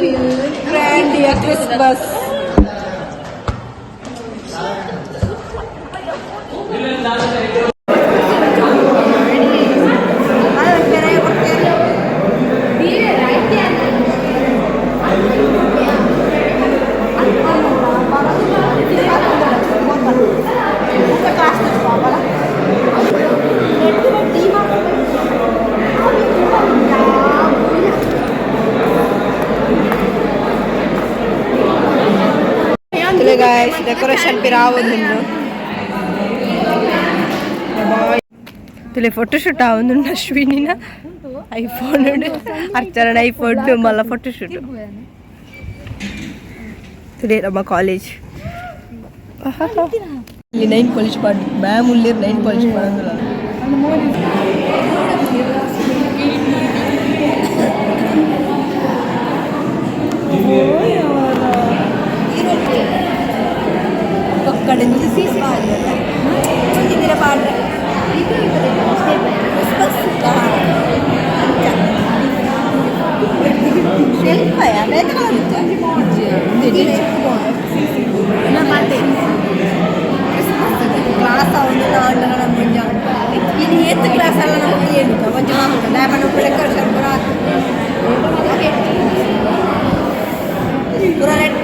Grand Christmas. Guys, decoration ಪಿರಾವೊಂದುಂಡು. ತುಲೆ photoshoot ಆವೊಂದುಂಡು. ಅಶ್ವಿನಿನ ಐಫೋನ್, ಅರ್ಚನ ಐಫೋನ್ ಮಲ್ಲ ಫೋಟೋಶೂಟ್. ತುಲೆ ನಮ್ಮ ಕಾಲೇಜ್ ಇಲ್ಲಿ ನೈನ್ ಕಾಲೇಜ್ ಪಾಡ್ ಮ್ಯಾಮ್ ಉಲ್ಲೇರ್. ನೈನ್ ಕಾಲೇಜ್ ಪಾಡೊಂದುಲ್ಲ. ಒಕ್ಕಡೆ ಒಂಜಿ ದಿನ ಪಾಡ್ರೆ ಕ್ರಿಸ್ಮಸ್. ಶೆಲ್ಪಯ ಬೇತೆ ಕಲರ್. ಕ್ಲಾಸ್ ಆವೊಂದು ಆಂಡ ನಮ್ಮ ಇನಿ ಏತ್ ಕ್ಲಾಸ್ ಅಲ್ಲ ನಮಗೆ ಹೇಳುದು ಒಂಜಿ ಮಾಮೂಲು ದಾಯೆ ಡೆಕೋರೇಷನ್ ಪೂರ ಪೂರ ರೆಡ್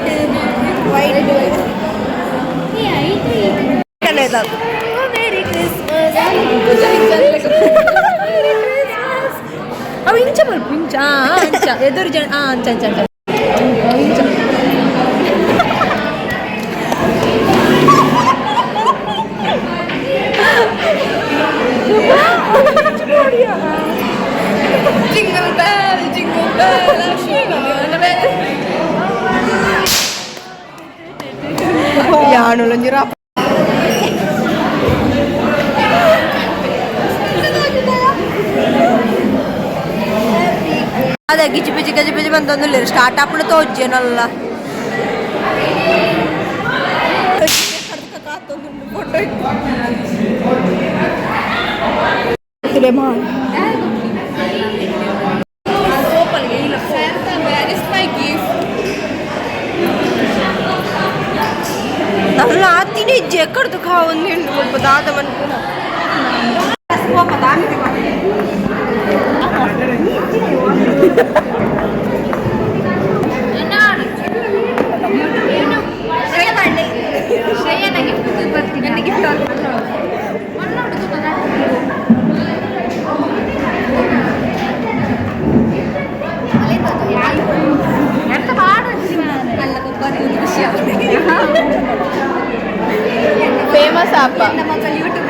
ವೈಟ್. Merry Christmas. ಅವು ಇಂಚ ಮಲ್ಪ ಇಂಚ ಅಂಚ ಎದುರು ಜನ ಅಂಚ ಅಂಚ ಅಂಚ ಇಂಚ. Jingle bell, jingle bell, jingle bell. ಯಾಣುಲೊಂಜಿರ. ಅದೇ ಗಿಜಿ ಬಿಜಿ ಗಜಿ ಬಿಜಿ ಬಂತೊಂದುಲ್ಲೆರ್ ಸ್ಟಾರ್ಟ್ ಆಪುಂಡು ತೋಜ್ಜೇನಲ್ಲ. Photo. Where is my gift? ನಲ್ಲ ಆತಿನ ಇಜ್ಜಿ ಎಕ್ಕಡ್ದು ಖಾವೊಂದು ಮುಲ್ಪ ದಾದ ಮನ್ಪುನ. ಶ್ರೇಯನ ಗಿಫ್ಟ್ ಬರ್ತೀನಿ. ನನ್ನ ಗಿಫ್ಟ್. ಫೇಮಸ್ ಅಪ್ಪ. ಯೂಟ್ಯೂಬ್.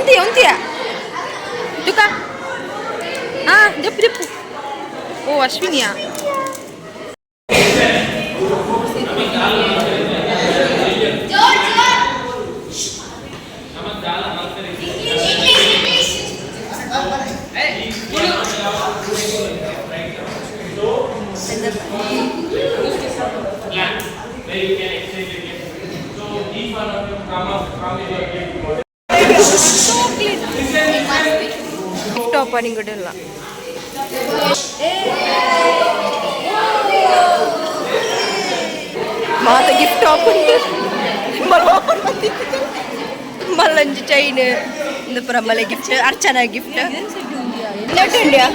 ಉಂತಿಯ ಉಂತಿಯ ತುಕ. ಹಾ, ಜಪ್ಪು ಜಪ್ಪು. ಓ ಅಶ್ವಿನಿಯಾ. Where you can exchange your gift. So each one of you come up, come with your gift. Gift opening ಇಲ್ಲ. ಮಾತ ಗಿಫ್ಟ್ ಓಪನ್ ಮಲ್ಲ ಓಪನ್ ಬಂದಿತ್ತು. ಮಲ್ಲಂಜಿ ಚೈನ್, ಇಂದು ಪುರ ಮಲೆ ಗಿಫ್ಟ್, ಅರ್ಚನಾ ಗಿಫ್ಟ್. ಇಂಡಿಯಾ ಜ್ಯೂಸಿಯಾ.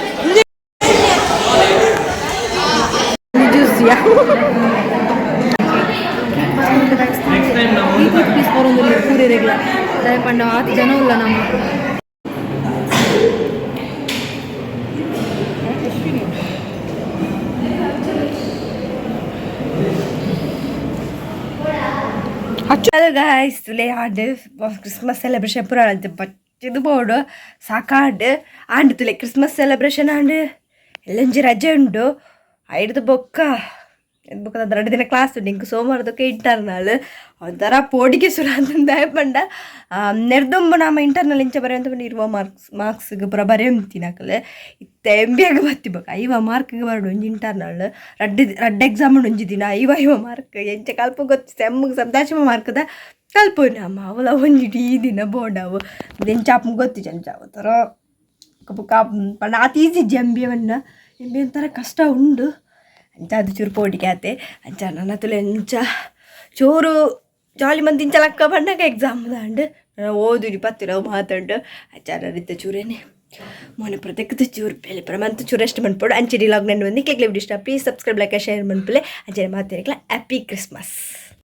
Next time ನಾವು ಪೀಸ್ ಬರೋದಿಲ್ಲ ಪೂರೆರೆಗ್ಲ. ದಾಯೆ ಪಂಡ ಆತ್ ಜನ ಉಲ್ಲ ನಮ್ಮ. ಹಲೋ ಗಾಯ್ಸ್, ತುಲೆ ಆಂಡ್ ಕ್ರಿಸ್ಮಸ್ ಸೆಲೆಬ್ರೇಷನ್ ಪೂರ ಬಚ್ಚಿದು ಬೋಡು ಸಾಕಾಂಡ್. ಆಂಡ್ ತುಲೆ ಕ್ರಿಸ್ಮಸ್ ಸೆಲೆಬ್ರೇಷನ್ ಆಂಡ್. ಎಲ್ಲೊಂಜಿ ರಜೆ ಉಂಡು. ಐಡ್ದು ಬೊಕ್ಕ ಬೊಕ್ಕ 2 ದಿನ ಕ್ಲಾಸ್ ಉಂಡು ಇಂಕ್. ಸೋಮವಾರದಕ್ಕೆ ಇಂಟರ್ನಲ್. ಒಂಥರ ಪೋಡಿಗೆ ಸುರ ಅಂತ ಪಂಡ ನೆರ್ದೊಂಬು ನಾಮ ಇಂಟರ್ನಲ್ ಇಂಚ ಬರೆಯಂತ ಪಂಡ 20 ಮಾರ್ಕ್ಸ್ ಮಾರ್ಕ್ಸ್ಗೆ ಪೂರ ಬರೆಯಂತಿನಕಲೆ. ಇತ್ತೆ ಎಂ ಬಿ ಎಗ್ ಬತ್ತಿ ಬೊಕ್ಕ 50 ಮಾರ್ಕ್ಗೆ ಬರಡು ಒಂಜಿ ಇಂಟರ್ನಲ್. ರಡ್ಡ್ ರಡ್ಡ್ ಎಕ್ಸಾಮ್ ಉಂಡು ಒಂಜಿ ದಿನ. 50 50 ಮಾರ್ಕ್ ಎಂಚ ಕಲ್ಪ ಗೊತ್ತು. ಸೆಮ್ಗೆ ಸಂದಾಶಮ ಮಾರ್ಕ್ದ ಕಲ್ಪು ನಮ್ಮ. ಅವಲ ಒಂಜಿ ಇಡೀ ದಿನ ಬೋಡವು ಎಂಚ ಆಪುಂಡು ಗೊತ್ತಿಜ್ಜಿ. ಅಂಚ ಒಂಥರ ಬೊಕ್ಕ ಪಂಡ ಆತ್ ಈಸಿ ಇಜ್ಜಿ ಎಂ ಬಿ ಎ. ಪಂಡ ಎಂ ಬಿ ಎ ಒಂಥರ ಕಷ್ಟ ಉಂಡು. ಅಂಚ ಅದು ಚೂರು ಪೋಡಿಗೆ ಆತೆ. ಅಂಚ ನನ್ನ ತುಲೆ ಎಂಚ ಚೂರು ಜಾಲಿ ಮಂದಿ ಇಂಚ ಲಕ್ಕ ಪಂಡಾಗ ಎಕ್ಸಾಮ್ ದಾಂಡ್ ಓದುನಿ ಪತ್ತಿರ ಮಾತುಂಡು. ಅಂಚ ಇತ್ತೆ ಚೂರೇನೆ ಮೋನೆ ಪ್ರತ್ಯೇಕದ ಚೂರು ಬೇಲೆ ಪರ ಮಂತ್ ಚೂರು ರೆಸ್ಟ್ ಮನ್ಪೊಡು. ಅಂಚೆ ಲಾಗ್ ನನ್ನ ಬಂದು ಕ್ಲಿಕ್ ಇಷ್ಟ, ಪ್ಲೀಸ್ ಸಬ್ಸ್ಕ್ರೈಬ್, ಲೈಕ್, ಶೇರ್ ಮನ್ಪುಲೆ. ಅಂಚನೆ ಮಾತೇರಿಕ್ಲ ಹ್ಯಾಪಿ ಕ್ರಿಸ್ಮಸ್.